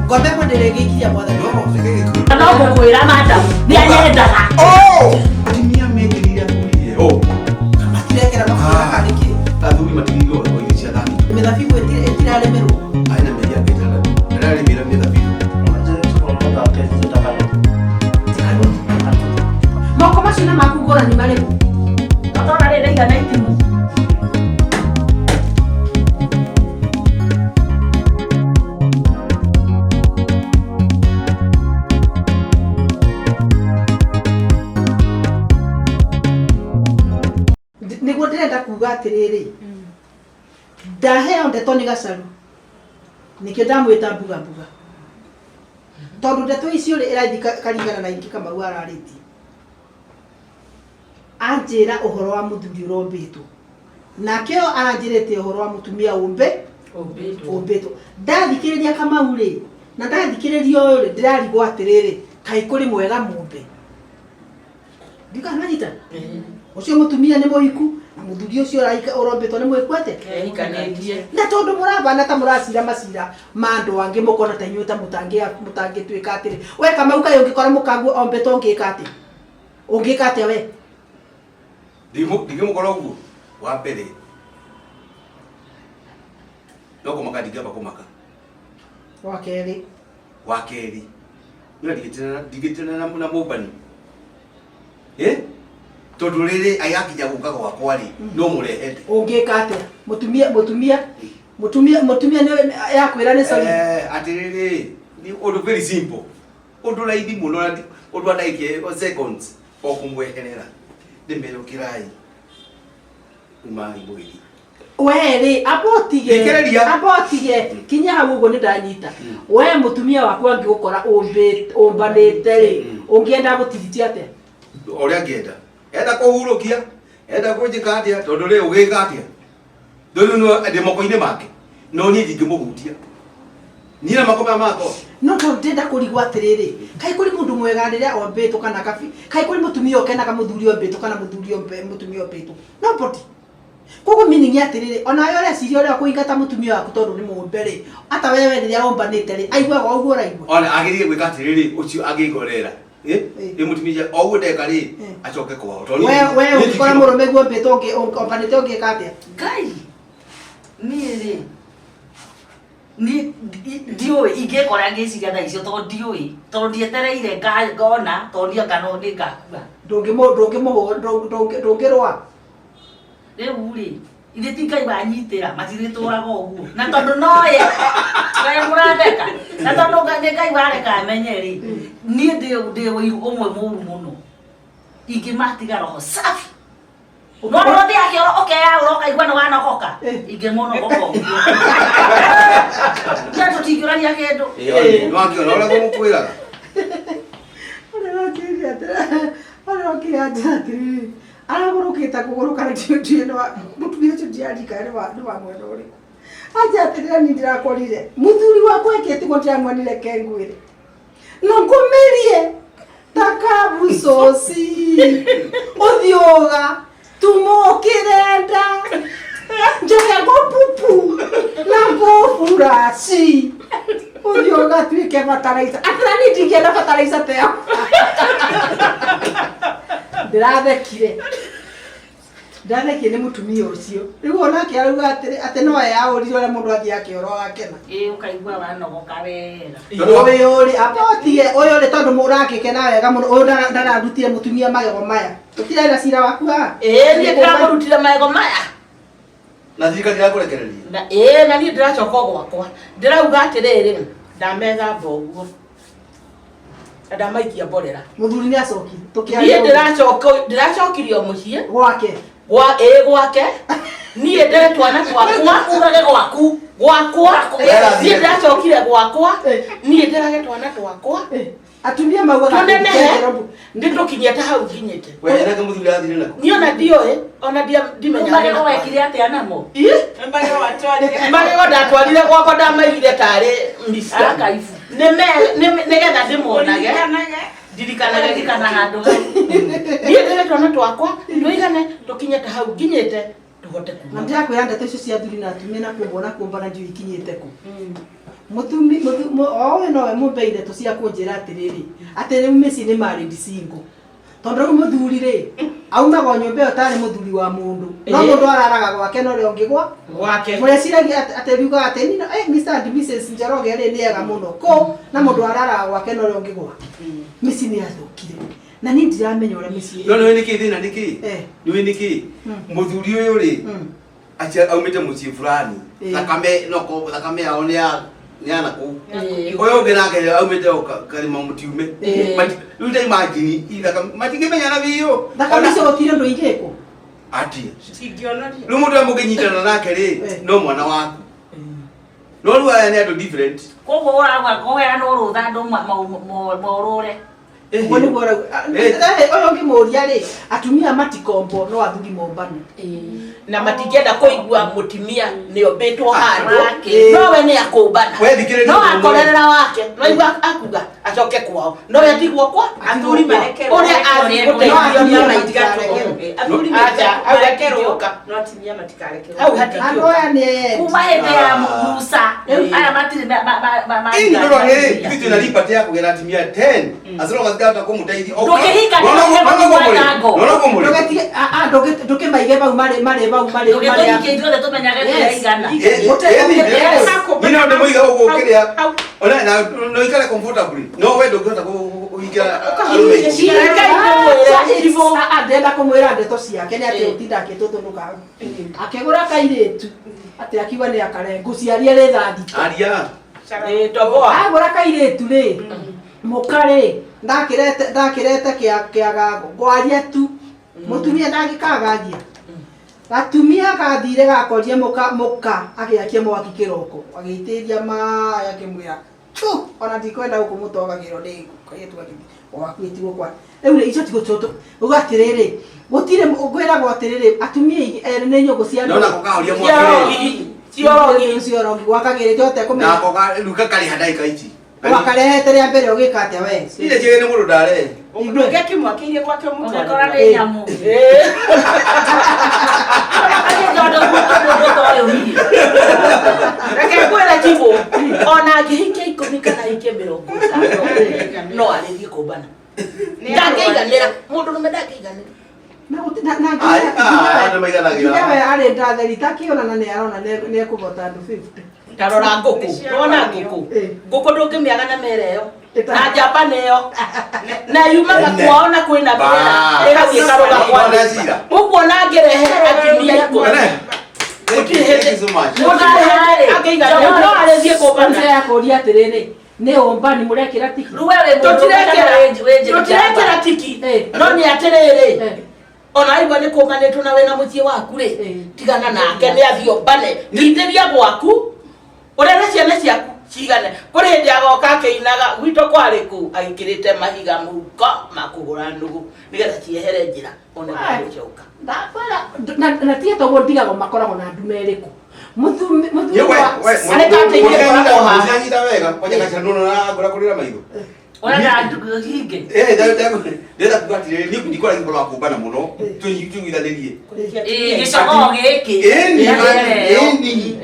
Ngombe ĩmwe ndĩrĩgĩikiria mwathani. No, reke gĩkũyũ. No ngũkwĩra madam, nĩ anyendaga. Oh! Atumia mekĩrĩire athuri oh. Matirekera mabuĩ Ah. karĩ kĩ? Athuri matigĩirwo o irio cia thani. Mĩthabibũ ĩtirarĩmĩrwo. Arĩ na mĩeri yake ĩtandatũ. Ndararĩmĩra mĩthabibũ. Moko macio na maku ngũrani marĩkũ? Tondũ rĩrĩ ndaigana itimũ. Nĩguo ndĩrenda kuga atĩrĩrĩ, ndaheo ndeto nĩ gacaru nĩkĩo ndamwĩta mbuga mbuga tondũ ndeto icio rĩ ĩrathiĩ karingana na ingĩ Kamau ararĩtie. Anjĩra ũhoro wa mũthuri ũrombĩtwo nake ũyũ aranjĩrĩte ũhoro wa mũtumia ũmbe ũmbĩtwo. Ndathikĩrĩria Kamau rĩ na ndathikĩrĩria ũyũ rĩ ndĩrarigwo atĩrĩrĩ, kaĩ kũrĩ mwega mũmbe? Ndikana nanyita ũcio mũtumia nĩ mũhiku na mũthuri ũcio ũrombĩtwo nĩ mwĩku atĩa? Ehikanĩtie. Na tondũ mũrabana ta mũracira macira ma andũ angĩ mũkona ta inyuĩ ta mũtangĩtuĩka atĩrĩ, we Kamau kaĩ ũngĩkora mũkaguo ombĩtwo ũngĩka atĩa? Ũngĩka atĩa we? Ndingĩmũkora ũguo. Wa mbere no kũmaka ndingĩamba kũmaka. Wa kerĩ. Wa kerĩ niĩ ndingĩtinana na mũmbani. Eh? Tondũ rĩrĩ agakinya gũka gwakwa rĩ no mũrehe ndĩ. Ũngĩka atĩa? Mũtumia mũtumia mũtumia mũtumia nĩ yakwĩra nĩ sorry. Atĩrĩrĩ ni ũndũ very simple. Ũndũ raithi mũno na ũndũ wa ndagĩka seconds o kũmweherera. Ndĩmere ũkĩrai. Umai mũgĩthiĩ. We rĩ amba ũtige. Thikĩrĩria. Amba ũtige kinya hau ũguo nĩ ndanyita. We mũtumia waku angĩgũkora ũmbanĩte rĩ ũngĩenda gũtiritia atĩa? Ũrĩa angĩenda. Enda kũhurũkia, enda kũnjĩka atĩa, tondũ rĩ ũgĩka atĩa? Rĩu no ndĩ moko-inĩ make. No niĩ ndingĩmũhutia. Niĩ na moko maya makwa. No tondũ ndĩrenda kũrigwo atĩrĩrĩ, kaĩ kũrĩ mũndũ mwega rĩrĩa ombĩtwo kana kabi, kaĩ kũrĩ mũtumia ũkenaga mũthuri ombĩtwo kana mũthuri mũtumia ombĩtwo? Nobody. Koguo meaning atĩrĩrĩ, onawe ũreciria ũrĩa ũkũingata mũtumia waku tondũ nĩ mũmbe rĩ, ata wewe rĩrĩa ũmbanĩte rĩ, aiguaga ũguo ũraigua? Ona agĩrĩire gwĩka atĩrĩrĩ, ũcio angĩngorera. Ĩ mũtumia o ũguo ndeka rĩ, acoke kwao. Tondũ We we niĩ ũngĩkora ndingĩ- mũrũme guo ombĩtwo ũmbanĩte ũngĩka atĩa? Ngai, niĩ rĩ, niĩ ndiũĩ ingĩkora ngĩciria thaa icio tondũ ndiũĩ, tondũ ndietereire ngona, tondũ niĩ anga no nĩ ngakua. Ndũngĩrũa. Rĩu rĩ, ithe ti Ngai wanyitĩra, matirĩtũraga ũguo. Na tondũ noye, kaĩ mũratheka, na tondũ nĩ Ngai wareka amenye rĩ, niĩ ndĩ ũiru ũmwe mũru mũno. Ingĩmatiga roho safi. No no ũthiĩ kĩoro ũkeyaũra ũkaigua nĩ wanogoka. Ingĩmũnogoka ũguo. Nĩ tũtingĩũrania kĩndũ. Ĩ, nĩwakĩona ũrĩa ngũmũkwĩraga? Ũrĩa ũrokire atĩrĩ, ũrĩa ũrokire atĩrĩrĩ, aragũrũkĩte kũgũrũka na ndiũĩ nĩ wa mũtumia ũcio ndiarika nĩ wa nĩ wa mwena ũrĩkũ. Anja atĩrĩra niĩ ndĩrakorire mũthuri wakwa ekĩte ũguo ndĩramuonire kengwĩre. No ngũmĩrie ta kabucoci ũthiũga tumũkĩrenda njoke ngũpupu na ngũburaci ũthiĩ ũgatuĩke bataraica atĩra niĩ ndingĩenda bataraica ta ĩyo. Ndĩrathekire ndathekire nĩ mũtumia ũcio rĩu onake arauga atĩrĩ atĩ no eyaũrire ũrĩa mũndũ athiaga kĩoro agakena. Ĩ ũkaigua wanogoka wega. Ũyũ rĩ amba ũtige ũyũ rĩ tondũ mũrakĩkena wega mũno ũyũ ndararutire mũtumia magego maya tũtirarĩ na cira waku haha. Ĩ niĩ ndĩramũrutire magego maya. Na thirikari ĩrakũrekereria. Na ĩ na niĩ ndĩracoka o gwakwa. Ndĩrauga atĩrĩrĩ, ndamethamba ũguo. Na ndamaikia mborera. Mũthuri nĩ acokire. Niĩ ndĩracokirio mũciĩ. Gwake. Gwa ĩ gwake. Niĩ ndere twana twakwa. Ugage gwaku. Gwakwa. Niĩ ndĩracokire gwakwa. Niĩ nderage twana twakwa. Atumia maugaga Tũnenehe. Ndĩtũkinyie ta hau nginyĩte. We nake mũthuri athire nakũ? Niĩ ona ndiũĩ, ona ndimenyaga. Magego wekire atĩa namo? Ĩ? Magego ndatwarire gwakwa ndamaigire tarĩ mbica. Archive. Nĩgetha ndĩmonage. Ndirikanage Ririkana handũ hau. Niĩ ndĩre twana twakwa tũigane tũkinye ta hau nginyĩte tũhote kuma. Na ndĩrakwĩra ndeto icio cia athuri na atumia na kũmbwo na kũmbana ndiũĩ ikinyĩte kũ. Mũtumi o ũyũ nowe mũmbe ithatũ cia kũnjĩra atĩrĩrĩ, atĩ rĩu mĩciĩ nĩ married single. Tondũ rĩu mũthuri rĩ, aumaga o nyũmba ĩyo tarĩ mũthuri wa mũndũ. No mũndũ araraga gwake na ũrĩa ũngĩ gwa. Gwake. Mũreciragia atĩ riugaga atĩ nino, Mr and Mrs Njoroge rĩ nĩ ega mũno. Kũ na mũndũ araraga gwake na ũrĩa ũngĩ gwake. Mĩciĩ nĩ yathũkire. Na niĩ ndiramenya ũrĩa mĩciĩ. No nĩ nĩkĩ thĩna nĩkĩ? Eh. Nĩ nĩkĩ? Mũthuri ũyũ rĩ, acia aumĩte mũciĩ fulani. Thakame no ko thakame yao nĩ ya nĩ ya nakũu. Ũyũ ũngĩ nake aumĩte o karĩma mũtiume. Rĩu ta imagine ithakame matingĩmenyana biũ. Thakame icio gũtirĩ ũndũ ingĩkwo. Atia. Citingĩonoria. Rĩu mũndũ ũrĩa mũngĩnyitana nake rĩ, no mwana waku. No rĩu aya nĩ andũ different. Koguo ũrauga kũheanwo rũtha andũ morũre. Ũguo nĩguo ũrauga. Ũyũ ũngĩmũria rĩ, atumia matikombo no athuri mombane. Na matingĩenda kũigua mũtumia nĩ ombĩtwo handũ Wake. nowe nĩ akũmbana We thikĩrĩria no ũndũ ũmwe. akorerera wake no igua akuga acoke kwao nowe atigwo kwa Athuri marekerwo. ũrĩa athiĩ No atumia gũteithio nĩ matikarekerwo. Athuri Acha, hau marekerwo hatingĩũka. no atumia matikarekerwo. Hau hatingĩũka. Andũ aya nĩ endi. Kuma hĩndĩ ya Musa, aya matirĩ Ĩni ndũrona rĩ, ithuĩ twĩna liberty ya kũgĩra atumia 10 as long as ndahota kũmũteithia. Ndũkĩhika nĩ Nona kũmũrĩ. Ndũgetige ndũkĩmaige hau marĩ marĩ hau marĩ marĩ. Ndũgĩtũhikie ithuothe tũmenyage tũraigana. Niĩ no ndĩmũiga ũguo kĩrĩa ona na no ikare comfortably. No we ndũngĩhota kũhingia arũme ikũmi. Ndenda kũmwĩra ndeto ciake nĩ atĩ ũtinda akĩtũthũnũka. Akĩgũra kairĩtu atĩ akiuga nĩ akare ngũciaria rĩ thaa thita. Aria. Toboa. Agũra kairĩtu rĩ, mũka rĩ, ndakĩrete ndakĩrete kĩagago ngwaria tu mũtumia ndangĩkagagia. Gatumia gathire gakoria mũka mũka agĩakia mwaki kĩroko agĩitĩrĩria maĩ akĩmwĩra tu ona ndikwenda gũkũ mũtogagĩrwo nĩ kairĩtu gakĩthi waku ĩtigwo kwa rĩu rĩ icio tigũ tũtũ uga atĩrĩrĩ gũtirĩ ngwĩragwo atĩrĩrĩ atumia erĩ nĩ nyũngũ cia No nako kahoria mwaki rĩ. Ciorogi. Ciorogi gwakagĩrĩte ũtekũmenya. Nako rĩu gakarĩha ndagĩka ici. Wakarehete rĩa mbere ũgĩka atĩa we? Ile njĩrĩ nĩ mũndũ ndarehe. Ndũngĩkĩmwakĩirie gwake Ũngĩkora mũtware. nĩ nyamũ. Tondũ mũndũ ta ũyũ niĩ. Reke ngwĩre Chibu, ona angĩhikia ikũmi kana ahikie 50 no arĩthiĩ kũmbana. Ndangĩiganĩra, mũndũrũme ndangĩiganĩra. Na gũti- na- na Ai, ah, andũ maiganagĩra. nginya we arĩ ndatheri takĩona na nĩ arona nĩ ekũvota andũ 50. Ta rora ngũkũ, nĩwona ngũkũ? Ngũkũ ndũngĩmĩaga na mĩera ĩyo. Na njamba nĩyo. Na yumaga kwao na kwĩna mĩera ĩgathiĩ ĩkarũga kwa Ndecira. Ũguo ona angĩrehe atumia ikũmi. Thank you, thank you so much. Gũtirĩ hĩndĩ angĩiganĩra, no arĩthiĩ kũmbana. Nĩ ya kũria atĩrĩrĩ, nĩ ũmbani mũrekĩra tiki? Rĩu we wĩ mũndũ Tũtirekĩra tiki no nĩ atĩrĩrĩ ona aigua nĩ kũmbanĩtwo na wĩna mũciĩ waku rĩ tigana nake nĩ athiĩ ũmbane nyitĩria gwaku ũrere ciana ciaku cigane kũrĩ hĩndĩ agoka akĩinaga gwitũ kwarĩ kũ agĩkĩrĩte mahiga mũhuko ma kũgũra nũgũ nĩgetha ciehere njĩra one gũcoka Ndakwĩra, na tiga toguo ndigagwo makoragwo na ndume ĩrĩkũ. Mũthuri Ye, we, wa we, Areka ateithie mũtiranyita koragwo haha. mũtiranyita wega kwanja gacanũno na ngora kũrĩra maitho. Ũrenda hinge. Ndĩrenda kuga atĩrĩrĩ niĩ ndikoragwo ũhoro wa kũmbana mũno tũiguithanĩrie. Ĩĩ gĩcogoo gĩkĩ. Ĩni, Kĩrĩa ĩyo. ĩni.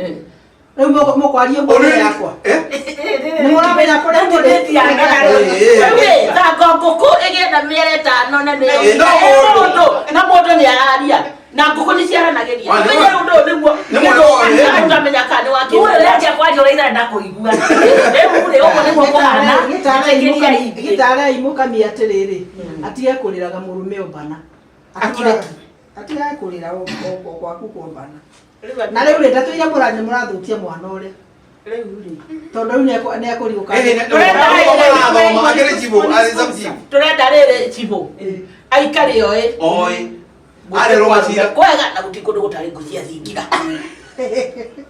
Rĩu mũkwaria ũguo mbere yakwa. Nĩ mũramenya kũrĩa mũrĩ. Rĩu rĩ thanga ngũkũ ĩgĩenda mĩera ĩtano na nĩyo Ĩ, no mũndũ. na mũndũ nĩ araria na ngũkũ nĩ ciaranagĩria Wa, nĩ ũmenye wa- ũndũ ũyũ nĩguo nĩ mũndũ wa- ĩ. ũtamenya kana nĩ wa Rĩu ũrĩa kwaria ũrĩa irenda kũigua. Rĩu rĩ ũguo nĩguo kũhana. Ĩtĩkĩria ingĩ. Gĩtaarei mũkamia atĩrĩrĩ, atige kũrĩraga mũrũme ũmbana. Akire. Atige kũrĩra gwaku kũmbana. Na rĩu rĩ ndatũire mũranya mũrathũkia mwana ũrĩa. Tondũ rĩu nĩ ekũriũka. Arathoma akĩrĩ cibũ, arĩ sub-chief. Tũrenda rĩrĩ cibũ aikare oĩ Oĩ. Arerwo macira. kwega na gũtirĩ kũndũ gũtarĩ ngũ cia thingira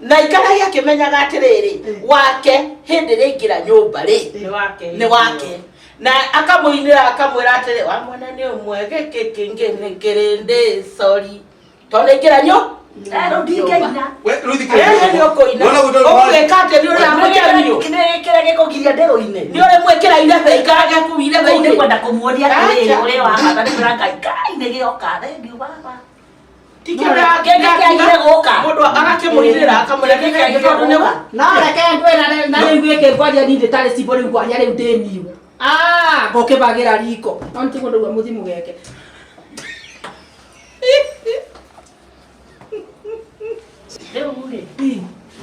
na ikarage akĩmenyaga atĩrĩrĩ wake hĩndĩ ĩrĩa aingĩra nyũmba rĩ nĩ wake na akamũinĩra akamwĩra atĩrĩ wa mwana nĩ ũmwe gĩkĩ kĩngĩ nĩ kĩrĩndĩ sori tondũ aingĩra nyũ Rĩu ndingĩina. We, rĩu thikĩrĩria. Ehe nĩ ũkũina Wona gũtarĩ- ũgwĩka atĩ nĩ ũramũcamio Kĩrĩa gĩkũgiria ndĩrũine. nĩ ũrĩmwĩkĩra irebe ikarage kũu Rĩu irebe-inĩ nĩ kwenda kũmuonia atĩrĩrĩ Acha. ũrĩa wa bata nĩ kwĩra Ngai Ngai nĩ gĩoka thengiũ baba. Kĩngĩ kĩagire gũka. Mũndũ agakĩmũirĩra akamũrĩa Kĩngĩ tondũ nĩ gũka. No reke ngwĩra na rĩu gĩkĩ ngwaria niĩ ndĩtarĩ cimbo rĩu ngwaria rĩu ndĩ niũ. Ah, ngũkĩbagĩra riko. No nĩtiguo ndauga mũthiĩ mũgeke. Rĩu rĩ,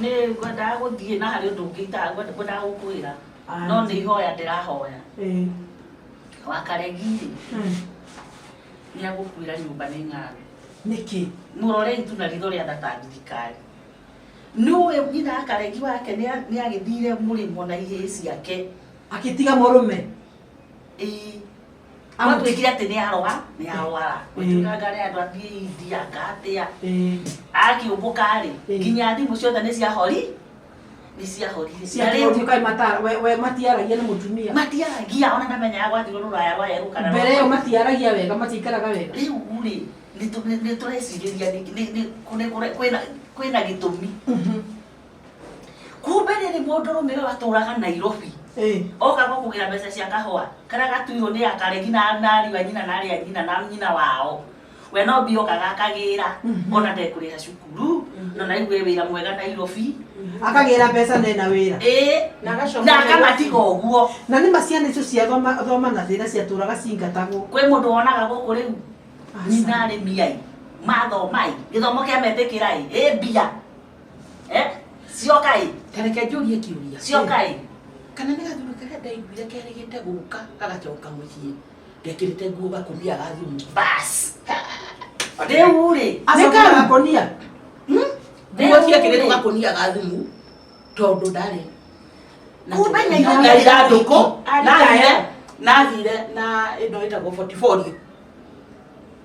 nĩ ngwendaga gũthiĩ na harĩ ũndũ ũngĩ ngwendaga gũkwĩra. No nĩ ihoya ndĩrahoya. Wa Karegi rĩ, nĩ agũkuĩra nyũmba nĩ ng'aragu. Nĩkĩ? Mũrorei tu na ritho rĩa tha ta thirikari. Nĩũĩ nyina wa Karegi wake nĩ agĩthire mũrĩmo na ihĩĩ ciake. Agĩtiga mũrũme. Ĩĩ. Gwatuĩkire atĩ nĩ arwara, nĩ arwara. Gwatuĩka ngarĩ andũ athiĩ India anga atĩa. Akĩũmbũka rĩ, nginya thimũ ciothe nĩ ciahori, nĩ ciahorire. Na rĩu Ciatuĩka matara we matiaragia na mũtumia. Matiaragia ona ndamenyaga gwathirwo rũraya rwa erũ kana Mbere ĩyo matiaragia wega, matiikaraga wega. Rĩu rĩ, nĩ tũrecirĩria kwĩna gĩtũmi. Kumbe rĩrĩ mũndũrũme ũyũ atũraga Nairobi. Oka gũkũgĩra mbeca cia kahũa karĩa gatuirwo nĩ akaregi na ariũ a nyina na arĩa a nyina na nyina wao. We no mbia okaga akagĩra ona ndekũrĩha cukuru no na rĩu e wĩra mwega Nairobi. Akagĩra mbeca na ena wĩra. Ĩĩ. Na akamatiga ũguo. Na nĩ ma ciana icio cia thoma na thĩna ciatũraga cingatagwo. Kwĩ mũndũ wonaga gũkũ rĩu nyina arĩ miai mathomai gĩthomo kĩa metĩkĩra ĩ ĩ mbia cioka ĩ. Ta reke njũrie kĩũria. Cioka ĩ. Kana nĩ gathuri karĩa ndaiguire kerĩgĩte gũka gagacoka mũciĩ gekĩrĩte nguo gakũnia ga thumu. Bas. Rĩu rĩ. Acoka gakũnia. Nguo ciekĩrĩtwo gakũnia ga thumu tondũ ndarĩ Kumbe na Nairobi ithandũkũ Arĩ nathire na ĩno ĩtagwo portfolio.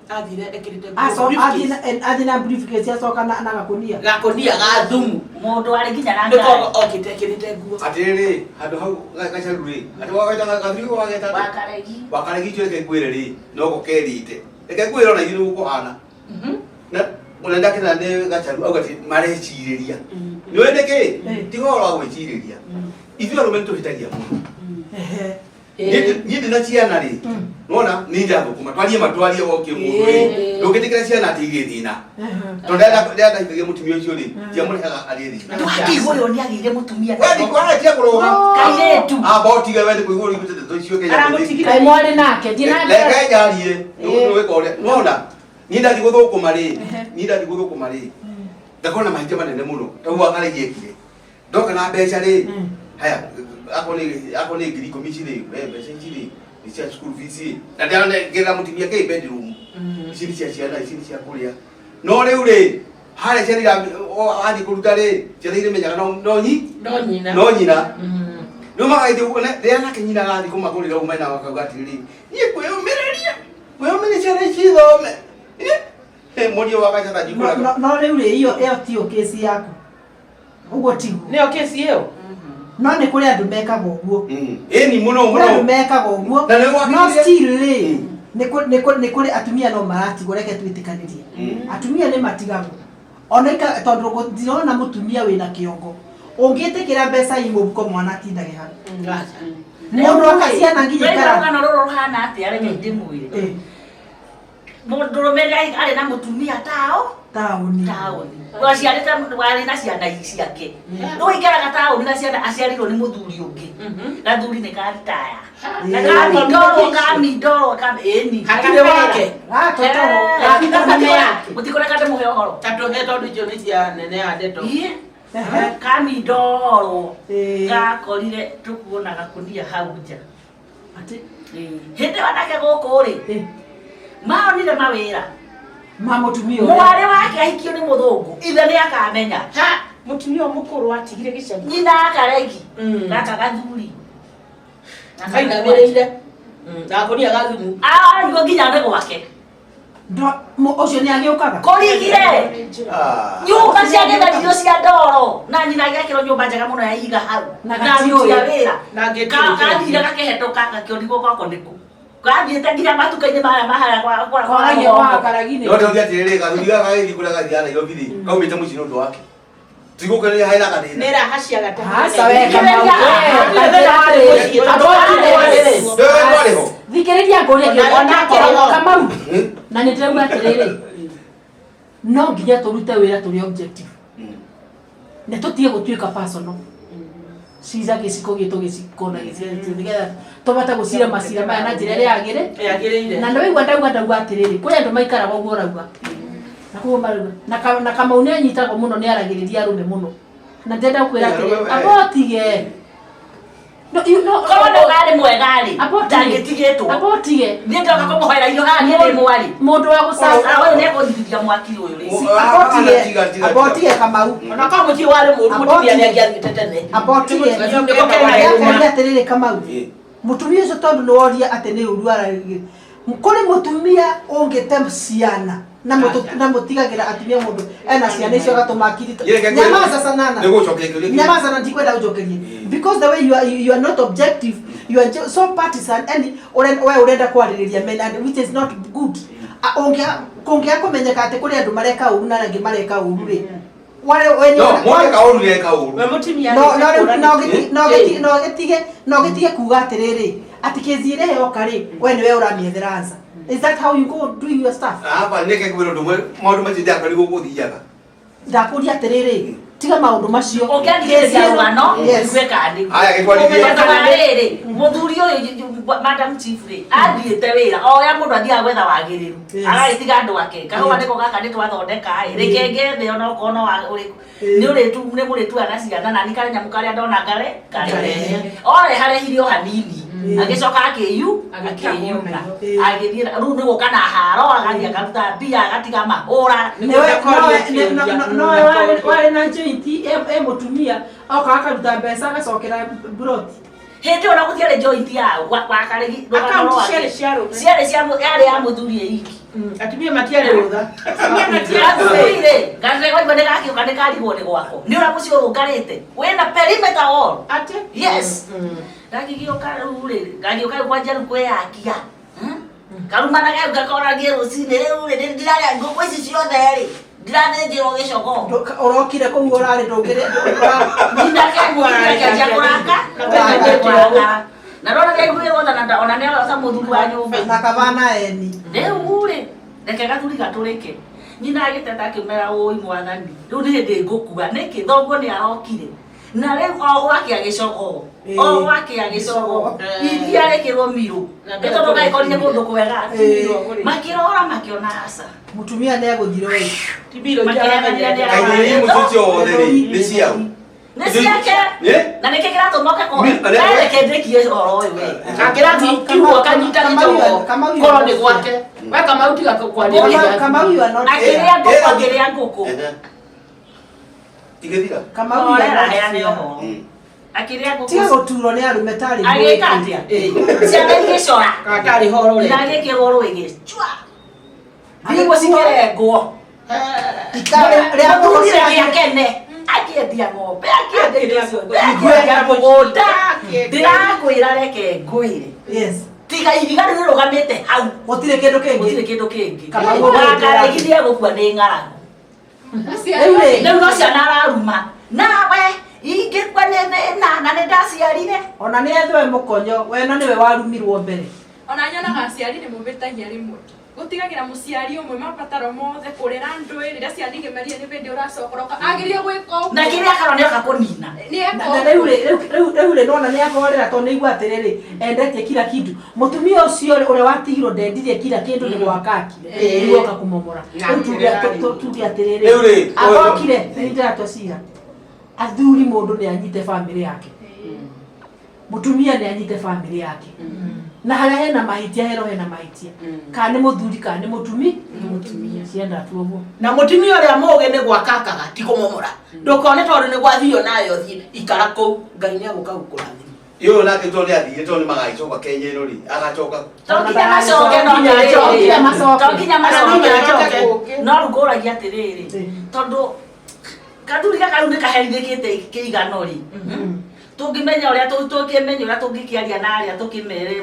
Athire ekĩrĩte nguo briefcase. Athiĩ na briefcase acoka na gakũnia. Gakũnia ga thumu. Mũndũ arĩ nginya na Nĩko ngari. okĩte ekĩrĩte nguo. Atĩrĩrĩ, handũ hau gacaru rĩ, atĩ wagaita gathuri wageta atĩa? Wakaregi. Wakaregi icio reke ngwĩre rĩ, noko kerĩte. Reke ngwĩre ona ithuĩ nĩguo kũhana. Na ona ndakena nĩ gacaru auga atĩ marecirĩria. Nĩũĩ nĩkĩ? Tiga ũhoro wa gwĩcirĩria. Ithuĩ arũme nĩtũhĩtagia mũno. Niĩ ndĩna ciana rĩ, nĩwona nĩ njathũkũma twarie ma twarie o kĩmũndũ rĩ, ndũngĩtĩkĩra ciana atĩ irĩ thĩna. Tondũ rĩrĩa ndahikagia mũtumia ũcio rĩ, ndiamũrehaga arĩ thĩna. Ndwakĩigua ũyũ nĩagĩire mũtumia. We ndikwaretia kũrũga. Kairĩtu. Amba ũtige we nĩkũigua ũiguĩte ndeto icio Kenya. Aramũtigire. Kaĩ mwarĩ nake thiĩ na mbere. Reke njarie, nĩwĩka ũrĩa. Nĩwona, niĩ ndathiĩ gũthũkũma rĩ, niĩ ndathiĩ gũthũkũma rĩ, ngakorwo na mahĩtia manene mũno, ta ũguo Wakaregi ekire. Ndoka na mbeca rĩ, haya, akorwo nĩ 10,000 ici rĩ, we mbeca ici rĩ, nĩ cia school fees rĩ. Na ndĩranengera mũtumia kĩ bedroom. Ici nĩ cia ciana, ici nĩ cia kũrĩa. No rĩu rĩ, harĩa ciana athiĩ kũruta rĩ, ciana irĩmenyaga no No nyina. No nyina. Nĩ magagĩthiĩ ũguo, rĩrĩa nake nyina arathiĩ kũmagũrĩra ũguo mena akauga atĩrĩrĩ, niĩ kwĩyũmĩrĩria, kwĩyũmĩrĩria ciana ici ithome. Mũriũ wa Gacatha njikũraga. No rĩu rĩ, ĩyo tiyo kesi yaku. Ũguo tiguo. Nĩyo kesi ĩyo? No nĩ kũrĩ andũ mekaga ũguo. Ĩni mũno Kũrĩ andũ mũno. mekaga ũguo. Na nĩ gwakĩrĩire- No still rĩ, nĩ kũrĩ atumia no maratigwo, reke twĩtĩkanĩrie. Atumia nĩ matigagwo. Ona tondũ ndirona mũtumia wĩna kĩongo. Ũngĩtĩkĩra mbeca i mũhuko mwana atindage hau. Mũndũ aka ciana nginya Rĩu ikara. rũgano rũrũ rũhana atĩa reke ndĩmwĩre. Mũndũrũme arĩ na mũtumia taũni. Taũni. Waciarĩte warĩ na ciana ciake. Rĩu aikaraga taũni na ciana aciarĩirwo nĩ mũthuri ũngĩ. Gathuri nĩ karitaya. Na kamindoro kamindoro ĩni. Hatirĩ wake. Mũtikũreka ndĩmũhe ũhoro. Ta tũhe tondũ icio nĩ cia nene ya ndeto. Kamindoro gakorire tũkuona gakũnia hau nja. Hĩndĩ ĩyo nake gũkũ rĩ, maonire mawĩra. Ma mũtumia ũrĩa. Mwarĩ wake ahikio nĩ mũthũngũ, ithe nĩ akamenya. Mũtumia ũyũ mũkũrũ atigire gĩcagi. Nyina akaregi. Gaka gathuri. Kainamĩrĩire. Gakũnia ga thumu. Arigwo nginya nĩ gwake. Ũcio nĩ agĩũkaga? Kũrigire. Nyũmba cia gĩtharirio cia ndoro. Na nyina agĩakĩrwo nyũmba njega mũno ya ihiga hau. Na Na aruti a gatiũĩ. wĩra. Na ngĩtiũĩ. Kathire gakĩhetũka gakĩonigwo gwako nĩkũ. Gathiĩte nginya matuka-inĩ marĩa maharĩa kwa Kwaragia kwa Karagi-inĩ. No ndauge atĩrĩrĩ, gathuri gaka gagĩthiĩ kũrĩa gathiaga Nairobi rĩ, kaumĩte mũciĩ nĩ ũndũ wake. Tigũkĩrĩria harĩ na gathĩna. Nĩ raha cia gatagatĩ. Aca we Kamau. Thikĩrĩria ngũrie kĩũria. Kamau. Na nĩ ndĩrauga atĩrĩrĩ. No nginya tũrute wĩra tũrĩ objective. Na tũtige gũtuĩka personal. Cira gĩciko gitũ gĩciko na gĩciko nĩgetha tũhote gũcira macira maya na njĩra ĩrĩa yagĩrĩ. Yagĩrĩire. Na nĩ waigua ndauga ndauga atĩrĩrĩ, kũrĩ andũ maikaraga ũguo ũrauga. Na koguo marauga. Na Kamau nĩ anyitagwo mũno, nĩ aragĩrĩria arũme mũno. Na ndĩrenda gũkwĩra atĩrĩrĩ, amba ũtige. No, you no, Korwo nĩ ũrarĩ mwega rĩ, Amba ũtige. ndangĩtigĩtwo. Amba ũtige. Niĩ ndoka kũmũhoera irio haha niĩ ndĩ mwarĩ. Mũndũ wa gũcaca. Ũyũ nĩ ekũnyitithia mwaki ũyũ rĩ. Amba ũtige Kamau. Ona korwo mũciĩ warĩ mũũru, mũtumia nĩ angĩathiĩte tene. Amba ũtige. Nĩko kena Ndĩrakũria atĩrĩrĩ Kamau. Mũtumia ũcio tondũ nĩ woria atĩ nĩ ũru ararĩrĩria. Kũrĩ mũtumia ũngĩte ciana na na mũtigagĩra atumia mũndũ ena ciana icio agatũma akiri. Nyamaza sana. Nĩgũcokia kĩũria kĩu. Nyamaza na ndikwenda ũnjokerie. Because the way you are not objective, you are just so partisan and we ũrenda kwarĩrĩria men and which is not good. Kũngĩaga kũmenyeka atĩ kũrĩ andũ mareka ũru na arĩa angĩ mareka ũru rĩ. Wale we No, mwone kaũru nĩeka ũru. We mũtumia no no arĩte rĩu kũra no nĩkĩ? gĩtige no gĩtige kuga atĩrĩrĩ atĩ kĩzi ĩrĩa yoka rĩ we nĩwe ũramĩethera answer. Is that how you go doing your stuff? Hapa nĩke kwĩra ũndũ ũmwe, maũndũ macio ndiakwa nĩguo gũthiaga. Ndakũria atĩrĩrĩ, tiga maũndũ macio. Ũngĩathikĩrĩria rũgano, Yes. njigue kana nĩguo. Aya, gĩtwarithie. Tondũ wa rĩrĩ, mũthuri ũyũ Madam Chief rĩ, athiĩte wĩra, o ũrĩa mũndũ athiaga gwetha wagĩrĩru, Yes. agagĩtiga andũ ake. Kahũa nĩko gaka nĩ twathondeka ĩ, reke ngethe onokorwo no wa ũrĩkũ. Nĩ ũrĩtu, nĩ mũrĩtua na ciana, na niĩ karĩ nyamũ karĩa ndona kare, karehe. Oreharehire o hanini. Agĩcoka akĩyuna. Agĩthiĩ rĩu nĩ gũka na haro, agathiĩ akaruta mbia, agatiga mahũra. No warĩ na joint e mũtumia oka akaruta mbeca agacokera broti. Hĩndĩ ĩyo na gũtiarĩ joint ya wa karĩgi rũgano Account rwake. ciarĩ cia arũme. Ciarĩ cia yarĩ ya mũthuri ĩ iki. Atumia matiarĩ rũtha. Athuri rĩ, gategwa nĩ gakĩũka nĩ karigwo nĩ gwako. Nĩ ũrĩa mũciĩ ũrũngarĩte. Wĩna perimeter wall. Atĩ? Yes. Gagĩgĩũka rĩu rĩ, gagĩũka rĩu kwanjia rĩu kwĩyakia. Karumana kau gakoragie rũcinĩ rĩu rĩ, ndĩrarĩa ngũkũ ici ciothe rĩ, ndirathĩnjĩrwo gĩcogoo. Ũrokire kũu ũrarĩ ndũngĩrĩ. Nyina akĩanjia kũraka, kũrakara. Na ndona nĩaiguĩrwo tha na ona nĩaroca mũthuri wa nyũmba. Na kabana eni. Rĩu rĩ, reke gathuri gatũrĩke. Nyina agĩteta akĩmera ũi mwathani, rĩu nĩ hĩndĩ ngũkua. Nĩkĩ thoguo nĩ arokire. Na rĩu o gwakĩa gĩcogoo, o gwakĩa gĩcogoo, iria rĩkĩrwo mirũ. Nĩ tondũ gagĩkorire kũndũ kwega. Makĩrora makĩona aca. Mũtumia nĩ agũthire we. Makĩremania nĩ Kaĩ iria imwe ciothe rĩ, nĩ ciao? Nĩ ciake. Na nĩkĩ kĩratũma oke kũ- Reke ndĩkie ũhoro ũyũ we. Akĩrathi kiugo akanyita gĩcogoo. Korwo nĩ gwake. We Kamau tiga kwarĩrĩria. Kamau you are not Akĩrĩa ngũkũ, akĩrĩa ngũkũ. Igĩthira. Kamau you are not Heane ũhoro. Akĩrĩa ngũkũ. Tiga gũturwo nĩ arũme tarĩ. Agĩka atĩa? Ciana igĩcora. Katarĩ horo Na agĩkĩrwo rwĩgĩ. Chua. Nĩguo cikĩrengwo. Rĩa ngũkũ Mũthuri ciake. agĩakene. Akĩendia ng'ombe, akĩendia indo ciothe, akĩendia mũgũnda. Ndĩrakwĩra reke ngwĩre. Yes. Tiga ihiga rĩu rĩrũgamĩte hau. Gũtirĩ kĩndũ kĩngĩ. Gũtirĩ kĩndũ kĩngĩ. Kamau Wakaregi nĩegũkua nĩ ng'aragu. Rĩu rĩ, Rĩu no ciana araruma. Nawe ingĩkua nĩ thĩna na nĩ ndaciarire. Ona nĩ ethwe mũkonyo, we na nĩwe warumirwo mbere. Ona nyonaga aciari nĩ mũhĩtagia rĩmwe. Gũtigagĩra mũciari ũmwe mabataro mothe kũrera ndũĩ rĩrĩa ciana igemerie nĩ hĩndĩ ũracokoroka agĩrĩire gwĩka ũguo. Na kĩrĩa akarwo nĩoka kũnina. Nĩ Na eka rĩu rĩ, rĩu rĩ nona nĩ ahorera tondũ nĩ aigua atĩrĩrĩ, endetie kila kitu. Mũtumia ũcio ũrĩa watigirwo ndendirie kila kĩndũ nĩ gwaka akire. Rĩu oka kũmomora. Rĩu tuge atĩrĩrĩ. Rĩu rĩ, Agokire, nĩ ndĩratua cira. Athuri mũndũ nĩ anyite bamĩrĩ yake. Mũtumia nĩ anyite bamĩrĩ yake. Na harĩa hena mahĩtia hero hena mahĩtia. Kana nĩ mũthuri kana nĩ mũtumi. Cienda tu ũguo. Na mũtumia ũrĩa mũũgĩ nĩ gwaka akaga ti kũmomora. Ndũkone tondũ nĩ gwathio nayo thiĩ ikara kũu Ngai nĩ agũka gũkũrathima. Ũyũ nake tondũ nĩ athire tondũ nĩ magagĩcoka Kenya ĩno rĩ, agacoka. To nginya macoke no To nginya macoke. To nginya macoke. Kũngĩ. No rĩu ngũragia atĩrĩrĩ, tondũ kathuri gaka rĩu nĩ kaherithĩkĩte kĩigano rĩ. Tũngĩmenya ũrĩa tũngĩmenya ũrĩa tũngĩkĩaria na arĩa tũkĩmere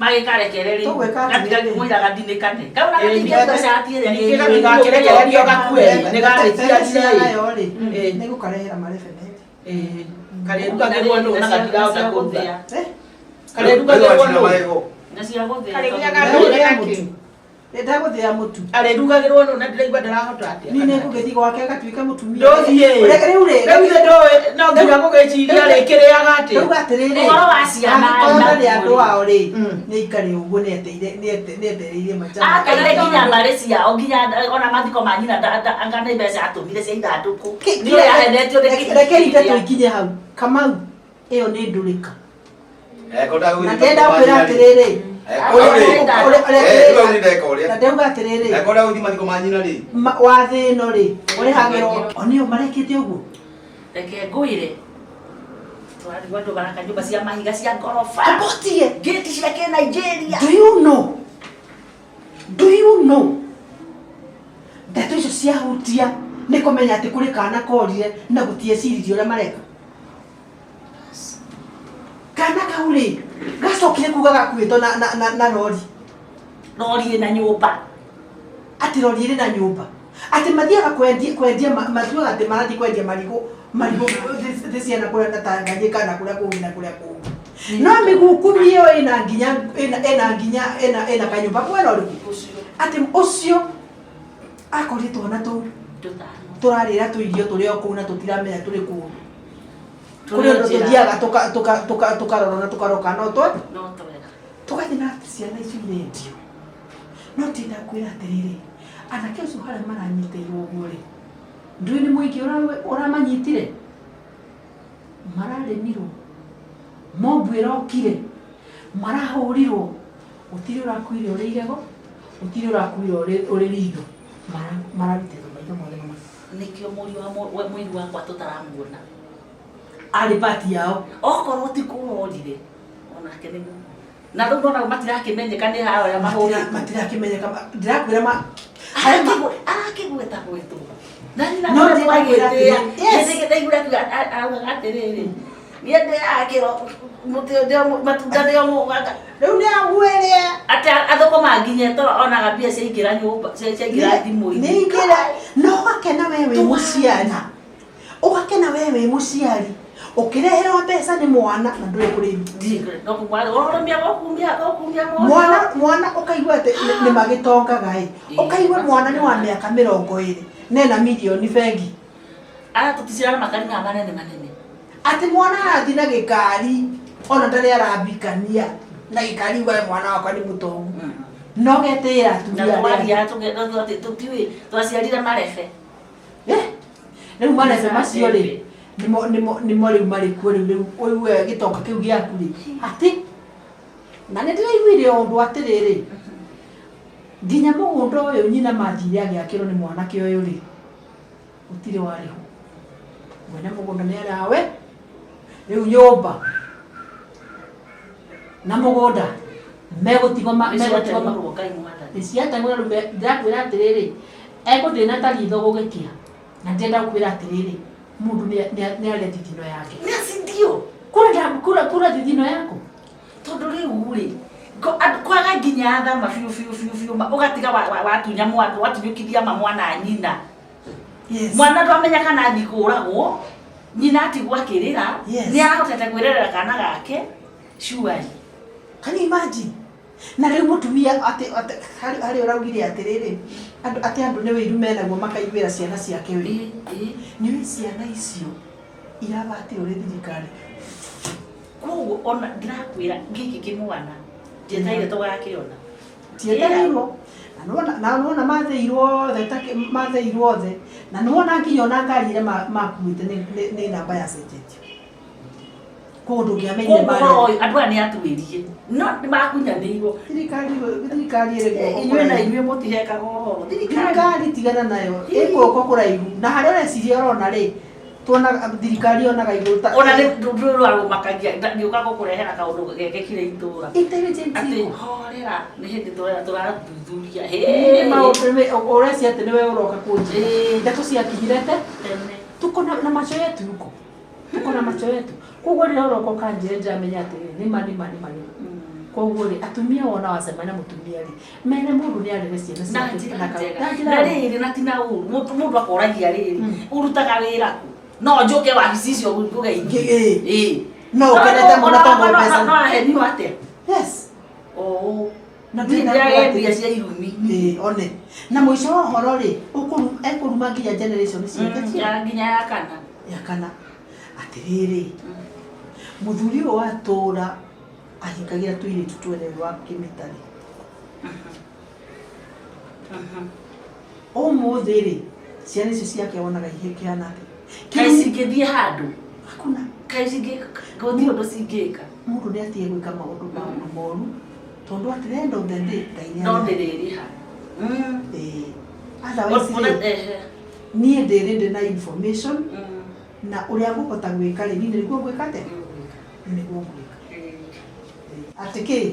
magĩkarekere rĩ. Tũgwĩka Gatiga atĩrĩrĩ. mwĩra gathinĩkane. Kau na gatingĩruta cati ĩrĩa Ningĩ gatigakĩrekererio gakue nĩ garĩciarire ĩ. Nayo rĩ, nĩ gũkarehera marebemete. Karĩrugagĩrwo nũ na gatirahota kũruga. Eh? Karĩrugagĩrwo nũ. Na cia gũthĩa. Karĩrugagĩrwo Rĩu rĩa nũ. mũtu. Ndagũthĩa mũtu. Arĩrugagĩrwo nũ na ndĩraigua ndarahota atĩa. Niĩ nĩngũgĩthiĩ gwake agatuĩke mũtumia. Ndũthiĩ. Rĩu rĩ, Rĩu ithe ndũĩ no nginya gũgĩciria rĩkĩrĩaga atĩa. Ndauga atĩrĩrĩ, Ũhoro wa ciana angĩkorwo na ndarĩ andũ mwĩrĩ. ao rĩ, nĩ aikare ũguo nĩetereire majama. Akaire nginya mbarĩ ciao nginya ona mathiko ma nyina anga nĩ mbeca atũmire cia ithandũkũ. Nĩ ũrĩa ahenetio nĩ kĩhiki Rekei kĩrĩa. ndeto ikinye hau. Kamau, ĩyo nĩ ndũrĩka. Eko ndagũthiĩ Na ndĩrenda mathiko ma kwĩra nyina rĩ. atĩrĩrĩ, Eko rĩ. Eh, rĩu nĩ ndeka ũrĩa. na ndauga atĩrĩrĩ, Eko ndagũthiĩ mathiko ma nyina rĩ. Wa thĩ ĩno rĩ, ũrĩhagĩrwo. O nĩo marekĩte ũguo. Reke ngwĩre. Tũrarigwo andũ maraka nyũmba cia mahiga cia ngoroba. Ambotie. Ngĩti cia kĩ Nigeria. Do you know? Do you know? Ndeto icio ciahutia nĩ kũmenya atĩ kũrĩ kana korire na gũtieciririe ũrĩa mareka. Kana kau rĩ, gacokire kuga gakuĩtwo na rori. Rori ĩna nyũmba. Atĩ rori ĩrĩ na nyũmba. Atĩ mathiaga kwendia matuaga atĩ marathiĩ kwendia marigũ, marigũ thĩ ciana kũrĩa na Tanganyika na kũrĩa kũngĩ na kũrĩa kũngĩ. No mĩgukumi ĩyo ĩna nginya, ĩna, ĩna nginya, ĩna, ĩna kanyũmba mwena ũrĩkũ? Atĩ ũcio akorire twana tũu tũrarĩra tũirio tũrĩ o kũu na tũtiramenya tũrĩ kũu. Kũrĩ ũndũ tũthiaga tũkarora na tũkaroka no No twega. Tũgathiĩ na ciana icio irendio. No tinda kwĩra atĩrĩrĩ, anake acio harĩa maranyitĩirwo ũguo rĩ, ndũĩ nĩ mũingĩ ũramanyitire? Mararĩmirwo, mobu ĩrokire, marahũrirwo, gũtirĩ ũrakuire ũrĩ igego, gũtirĩ ũrakuire ũrĩ ritho. Mararutĩtwo maitho mothe mama. Nĩkĩo mũriũ wa mũiru wakwa tũtaramuona. Arĩ pati yao. Okorwo ti kũrorire, onake nĩ mũno. Na rĩu ndona matirakĩmenyeka nĩ hao arĩa mahũrĩtwo. Matirakĩmenyeka, ndĩrakwĩra ma- Arakĩgweta gwetwo. Na nĩ No na ndĩrakwĩra twagĩtĩa. atĩrĩ, yes. Nĩ ndaiguire akiuga, araugaga atĩrĩrĩ, niĩ ndĩakĩrwo, mũtĩ ũrĩa matunda nĩo mũganga. Rĩu nĩ aguĩrĩe. Atĩ athũkũma nginya toro onaga mbia ciaingĩra nyũmba, ciaingĩra thimũ-inĩ. Nĩ ingĩra. No ũgakena we wĩ mũciari. Ũgakena we wĩ mũciari. Ũkĩreherwo mbeca nĩ mwana na ndũrĩ kũrĩ. Ndirĩ, no kumwa, ũroromia gũkumia, gũkumia mwana. Mwana, mwana ũkaigua atĩ nĩ magĩtongaga ĩ. Ũkaigua mwana nĩ wa mĩaka mĩrongo ĩrĩ, nena mirioni bengi. Aya tũticirana makari maya manene manene. Atĩ mwana arathiĩ na gĩkari, ona ndarĩ arambikania na gĩkari ugae mwana wakwa nĩ mũtongu. No getĩĩra atumia Na arĩa angĩ. twaria tũtiũĩ, twaciarire marebe. Rĩu marebe macio rĩ, nĩmo rĩu marĩ kuo rĩu, rĩu ũigue gĩtonga kĩu gĩaku rĩ, atĩ, na nĩ ndĩraiguire ũndũ atĩrĩrĩ, nginya mũgũnda ũyũ nyina mathire agĩakĩrwo nĩ mwanake ũyũ rĩ, gũtirĩ warĩhwo. Mwene mũgũnda nĩ arawe, rĩu nyũmba na mũgũnda megũtigwo megũtigwo Nĩ ciateng'ũrwo Ngai mwathani. Nĩ ciateng'ũrwo rĩu ndĩrakwĩra atĩrĩrĩ, egũthiĩ na ta ritho gũgĩkĩa. Na ndĩrenda gũkwĩra atĩrĩrĩ, mũndũ nĩ arĩa thithino yake. Nĩ acindio. Kura kura thithino yaku. Tondũ rĩu rĩ, andũ kwaga nginya thama biũ biũ biũ biũ, ũgatiga watunya mwana, watunyũkithia ma mwana nyina. Yes. Mwana ndwamenya kana athiĩ kũragwo, nyina atigwo akĩrĩra, Yes. nĩ arahotete kwĩrerera kana gake, surely. Can you imagine? Na rĩu mũtumia atĩ, atĩ, harĩ ũraugire atĩrĩrĩ, andũ, atĩ andũ nĩ wĩiru menaguo makaiguĩra ciana ciake ũiru. Nĩ ũĩ ciana icio irabatĩrwo nĩ thirikari. Koguo ona ndĩrakwĩra gĩkĩ kĩmwana, ndietereire tũgakĩona. Ndietereirwo. Na nĩwona mathĩirwo othe ta mathĩirwo othe. Na nĩwona nginya ona ngari ĩrĩa makuĩte nĩ namba yacenjetio. Koguo ndũngĩamenyire Koguo marĩa. ũhoro ũyũ, andũ aya nĩ atuĩrie. No nĩ makunyanĩirwo. Thirikari ĩrĩ guoko Inyuĩ na kũraihu. inyuĩ mũtihekaga ũhoro. Thirikari tigana nayo. Ĩ guoko kũraihu. Na harĩa ũreciria ũrona rĩ, tuonaga thirikari yonaga igũrũ ta Ona nĩ ndũrũ rũmakagia, ngĩũka gũkũrehera kaũndũ gekĩkire itũũra. Intelligent Atĩ people. horera, nĩ hĩndĩ tũrathuthuria. Nĩ maũndũ nĩ ũreciria atĩ nĩwe ũroka kũnjĩra. Ndeto ciakinyire te? Tene. Tuko na macho yetu huko. Tuko na macho yetu. Koguo rĩrĩa ũroka ũkanjĩra ndĩramenya atĩrĩrĩ, nĩ ma, nĩ ma, nĩ ma, nĩ ma. Koguo rĩ, atumia wona wacemania na mũtumia rĩ, mere mũndũ nĩ arere ciana Na ciake njĩra na ka- njega. na njĩra Na njega. rĩrĩ, na ti na ũru. Mũndũ akoragia rĩrĩ, ũrutaga wĩra kũ? No njũke wabici icio ngũgeithie. No ũkenete mũno tondũ mbeca. No ahenio atĩa? Yes. Oo. Na Niĩ ndĩrenda ndĩrarĩa kuga mbia atĩrĩ- cia irumi. Ĩĩ, one na mũico wa ũhoro rĩ ekũruma nginya generation ciake Ya nginya ya kana. Ya kana. Atĩrĩrĩ, mũthuri ũyũ wa tũra ahingagĩra tũirĩtu twene wa kĩmĩtarĩ. Ũmũthĩ rĩ, ciana icio ciake wonaga ihĩkĩana atĩa? Kaĩ cingĩthiĩ handũ? Hakuna. Kaĩ cingĩka gũtirĩ ũndũ cingĩka. Mũndũ nĩ atige gwĩka maũndũ maũndũ moru tondũ at the end of the day Ngai nĩ No arĩ. ndĩrĩrĩha. Ĩĩ. Otherwise rĩ, niĩ ndĩ ready na information na ũrĩa ngũhota gwĩka rĩ, niĩ nĩguo ngwĩka atĩa? Niĩ nĩguo ngwĩka. Atĩ kĩ?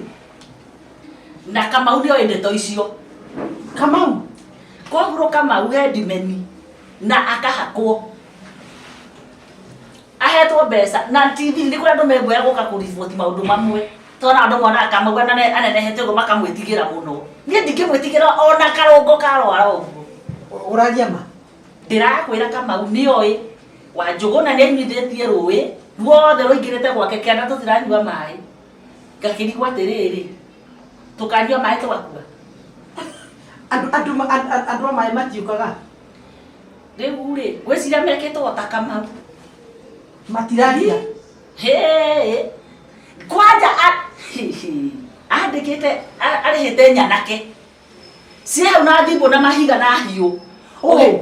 Na Kamau nĩ oĩ ndeto icio. Kamau? Koguo Kamau he ndimeni na akahakwo. Ahetwo mbeca na TV nĩ kũrĩ andũ menguoya gũka kũriboti maũndũ mamwe. Tondũ andũ monaga Kamau anenehete ũguo makamwĩtigĩra mũno. Niĩ ndingĩmwĩtigĩra ona karũngo karwara ũguo. Ũraria ma? Ndĩrakwĩra Kamau nĩoĩ Wanjũgũna nĩainyuithĩtie rũĩ ruothe rũingĩrĩte gwake kĩanda tũtiranyua maĩ. Ngakĩrigwo atĩrĩrĩ, tũkanyua maĩ twakua? Andũ andũ andũ a maĩ matiũkaga? Rĩu rĩ, ngwĩciria mekĩtwo o ta Kamau. Matiraria? Hĩĩ. Kwanja andĩkĩte arĩhĩte nyanake. Ciĩ hau na thimbũ na mahiga na hiũ. Ũũ.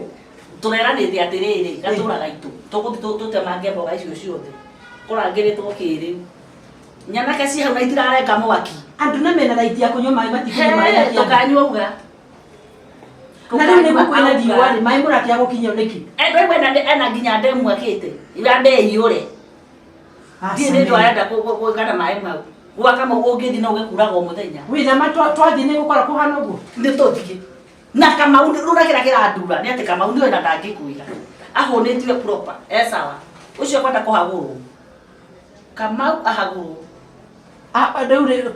Tũreranĩte atĩrĩrĩ, gatũra gaitũ, tũgũthiĩ tũtemange mboga icio ciothe. Kũrangĩrĩtwo kĩrĩu. Nyanake ciĩ hau na itirarenga mwaki. Andũ na mena raiti ya kũnyua maĩ matikũnyua maĩ na Hee, kĩanda. tũkanyua uga. Na rĩu nĩguo kwĩna riũa rĩ, maĩ mũrakĩaga gũkinyio nĩkĩ? Ndũigua ena nginya ndemu akĩte, yambe ĩiyũre. Ndiĩ nĩ ũndũ arenda gwĩka na maĩ mau. Gwa Kamau ũngĩthiĩ no ũgĩkuraga o mũthenya. Wĩna ma twathiĩ nĩ gũkora kũhana ũguo? Nĩ tũthiĩ. Na Kamau rĩu kĩrĩa kĩrandura nĩ atĩ Kamau nĩoĩ na ndangĩkwĩra. Ahũnĩtio proper, e sawa. Ũcio ekwenda kũhagũrwo. Kamau ahagũrwo. Rĩu rĩ,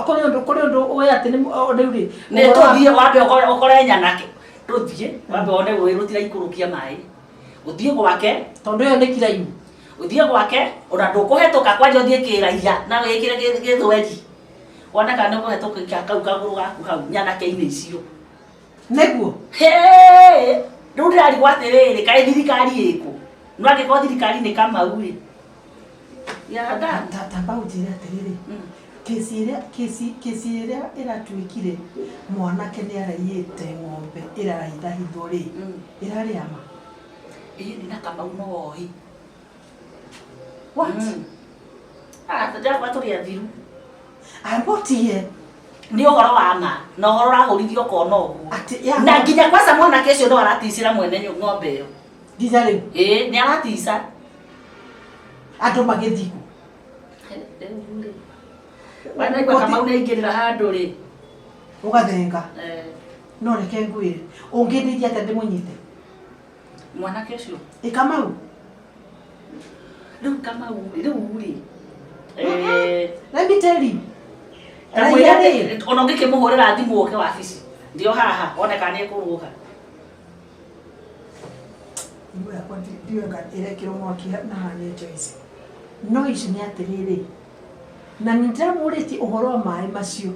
kũrĩ ũndũ kũrĩ ũndũ ũĩ atĩ nĩ rĩu rĩ. Nĩ tũthiĩ wambe ũkore nyanake. Tũthiĩ wambe wone rũĩ rũtiraikũrũkia maĩ. Ũthiĩ gwake. Tondũ ĩyo nĩ kiraimu. Ũthiĩ gwake ona ndũkũhetũka kwanja ũthiĩ kĩraiya na wĩkĩre gĩthweri. Wone kana nĩ ũkũhetũka kau kagũrũ gaku hau nyanake-inĩ icio. Nĩguo? Hĩĩ! Rĩu ndĩrarigwo atĩrĩrĩ, kaĩ thirikari ĩkũ? No angĩkorwo thirikari nĩ Kamau rĩ. Ya ndani. Tamba ũnjĩre atĩrĩrĩ, kesi ĩrĩa kesi kesi ĩrĩa ĩratuĩkire mwanake nĩ araiyĩte ng'ombe ĩrarahithahithwo rĩ, ĩrarĩ ya ma? Ĩĩ na Kamau no oĩ. What? Ah, ndĩrakwa tũrĩ athiru. Ambotie. Nĩ ũhoro wa ma na ũhoro ũrahũrithio ũkona ũguo. Atĩ ya Na nginya kwanza mwanake ũcio no araticĩra mwene ng'ombe ĩyo. Nginya rĩu? Ĩĩ, nĩ aratica. Andũ magĩthiĩ kũ? Wanaigua Kamau nĩ aingĩrĩra handũ rĩ. Ũgathenga. No reke ngwĩre, ũngĩndeithia atĩa ndĩmũnyite? Mwanake ũcio? Ĩ Kamau. Rĩu Kamau rĩu rĩ. Let me tell you. Raia rĩ. Ona ũngĩkĩmũhũrĩra thimũ ũke wabici. Ndio haha one kana nĩ ekũrũga. Thimũ yakwa ndiũĩ kana ĩrekĩrwo mwaki na haha nĩ Joyce. No ici nĩ atĩrĩrĩ, na nĩ ndĩramũrĩtie ũhoro wa maĩ macio,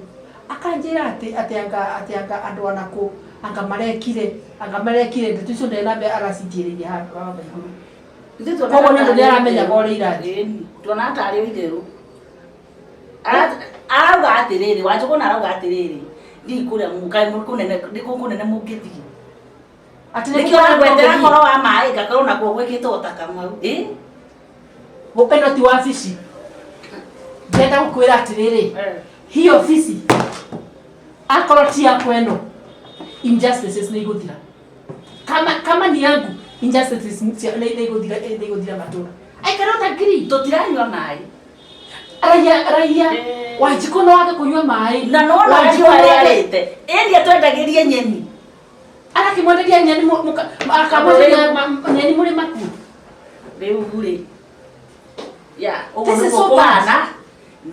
akanjĩra atĩ atĩ anga atĩ anga andũ anakũ anga marekire anga marekire ndeto icio ndarĩ na mbere aracitiĩrĩirie handũ haha igũrũ. Koguo nĩ ũndũ nĩ aramenyaga ũrĩa irathiĩ. Tuonaga tarĩ itherũ. Arauga atĩrĩrĩ, Wanjũgũna arauga atĩrĩrĩ, thiĩ kũrĩa kaĩ kũnene nĩ kũ kũnene mũngĩthiĩ. Atĩ nĩkĩo ũragwetera ũhoro wa maĩ ngakorwo nakuo gwĩkĩtwo o ta Kamau. Ĩ? Ĩno ti wabici. Ndĩrenda gũkwĩra atĩrĩrĩ, hii ofisi akorwo ti yakwa ĩno, injustices nĩ igũthira. Kama kama ni yangu injustices nĩ igũthira nĩ igũthira matũra. I cannot agree. Tũtiranyua maĩ. Raia raia Wanjikũ no age kũnyua maĩ. Na no na Wanjikũ riũa no age- rĩarĩte. Ĩni atwendagĩrie nyeni. Arakĩmwenderia nyeni akamwenderia nyeni mũrĩ makuo. Rĩu rĩ. Ya, ũguo This is nĩguo so bad. kũhana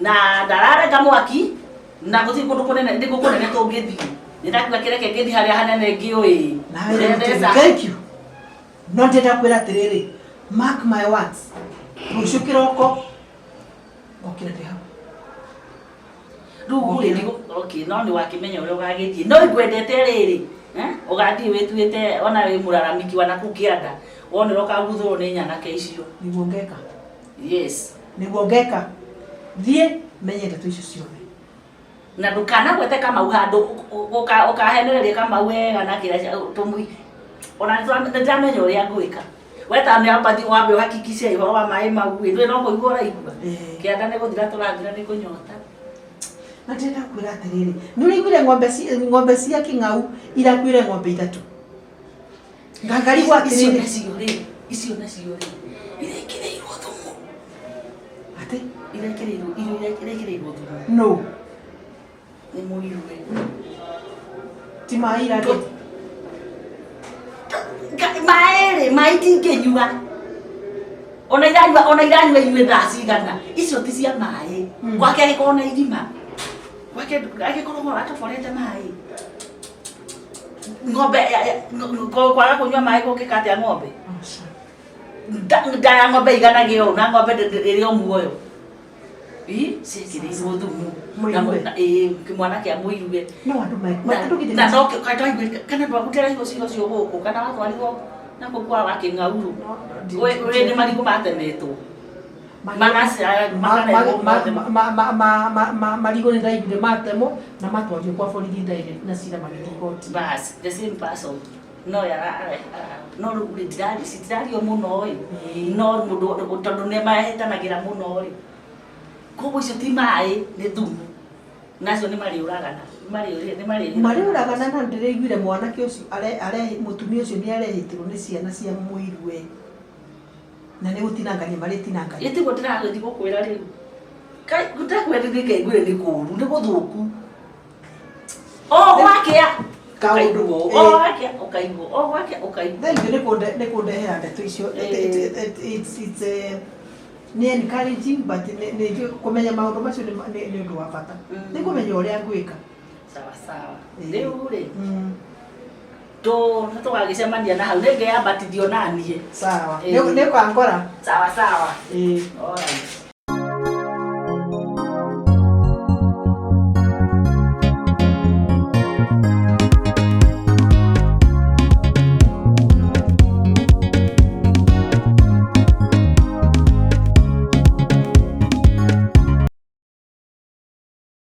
na ndararenga mwaki na gũtirĩ kũndũ kũnene nĩkuo kũnene tũngĩthiĩ. Nĩndakiuga kĩreke ngĩthiĩ harĩa hanene ngĩũĩ. Nawe rĩu thank you. No ndĩrenda kwĩra atĩrĩrĩ, mark my words, rũciũ kĩroko ngokĩra ndĩ hau. Rĩu rĩ, okay, no nĩ wakĩmenya ũrĩa ũgagĩthiĩ. No ngwendete rĩrĩ, eh, ũgathiĩ wĩtuĩte ona wĩ mũraramiki wa nakũu kĩanda, wonera ũkaguthũrwo nĩ nyanake icio. Nĩguo ngeka. Yes. Nĩguo ngeka. Thiĩ menye ndeto icio ciothe. Na ndũkanagwete Kamau handũ ũkahenereria Kamau wega na kĩrĩa tũmui. Ona nĩndĩramenya ũrĩa ngwĩka. We ta nĩ ambathi wambe ũhakikice ũhoro wa maĩ mau ĩ, ndũĩ no kũigua ũraigua. Kĩanda nĩ gũthira tũrathira nĩ kũnyota. Na ndĩrenda kwĩra atĩrĩrĩ, nĩ ũraiguire ng'ombe ng'ombe cia Kĩng'au irakuire ng'ombe ithatũ. Ngangarigwo Icio atĩrĩrĩ. nacio rĩ, icio nacio rĩ, irekĩrĩirwo thumu. Atĩ? Irekĩrĩirwo, irio irekĩrĩirwo thumu. No. Nĩ mũirue. Ti maĩ irarĩa. Maĩ rĩ, maĩ itingĩnyua. Ona iranyua, ona iranyua inyue thaa cigana. Icio ti cia maĩ. Gwake agĩkorwo na irima. Gwake agĩkorwo atoborete maĩ. Ng'ombe kwaga kũnyua maĩ kũngĩka atĩa ng'ombe? Nda ya ng'ombe iganagio ũũ na ng'ombe ĩrĩ o muoyo. Ĩ, ciĩkĩrĩirwo thumu. Mũiruwe. Na ĩ, kĩmwana kĩa mũiruwe. No andũ andũ githĩ Na no kana ndwagũtereirwo cira ũcio gũkũ kana watwarirwo na kũu kwa Wakĩng'aurũ. Wĩ nĩ marigũ matemetwo. Marigũ nĩ ndaiguire matemwo na matwario kwa borithi direct na cira magĩthiĩ igoti. Bas, the same person. No yara no rĩu rĩ ndirario citirario mũno ĩ. No mũndũ tondũ nĩ mahĩtanagĩra mũno rĩ. Koguo icio ti maĩ nĩ thumu. Nacio nĩ marĩũragana. Nĩ marĩũragana. Marĩũragana na ndĩraiguire mwanake ũcio are mũtumia ũcio nĩ arehĩtĩrwo nĩ ciana cia mũiruwe. Na nĩ gũtinangania marĩtinangania. Ĩtiguo ndĩragĩthiĩ gũkwĩra rĩu. Kai gũtakwendithia ngaiguire nĩ kũũru, nĩ gũthũku. O gwakĩa Kaũndũ. ũkaigua, o gwakĩa ũkaigua, o gwakĩa ũkaigua. Thank you nĩ kũndehera ndeto icio. It's nĩ encouraging but nĩ kũmenya maũndũ macio nĩ ũndũ wa bata. Nĩ kũmenya ũrĩa ngwĩka. Sawa sawa. Rĩu rĩ, tũgagĩcemania na hau rĩngĩ yambatithio na niĩ. Sawa. Nĩ ũkangora. Sawa sawa. Alright.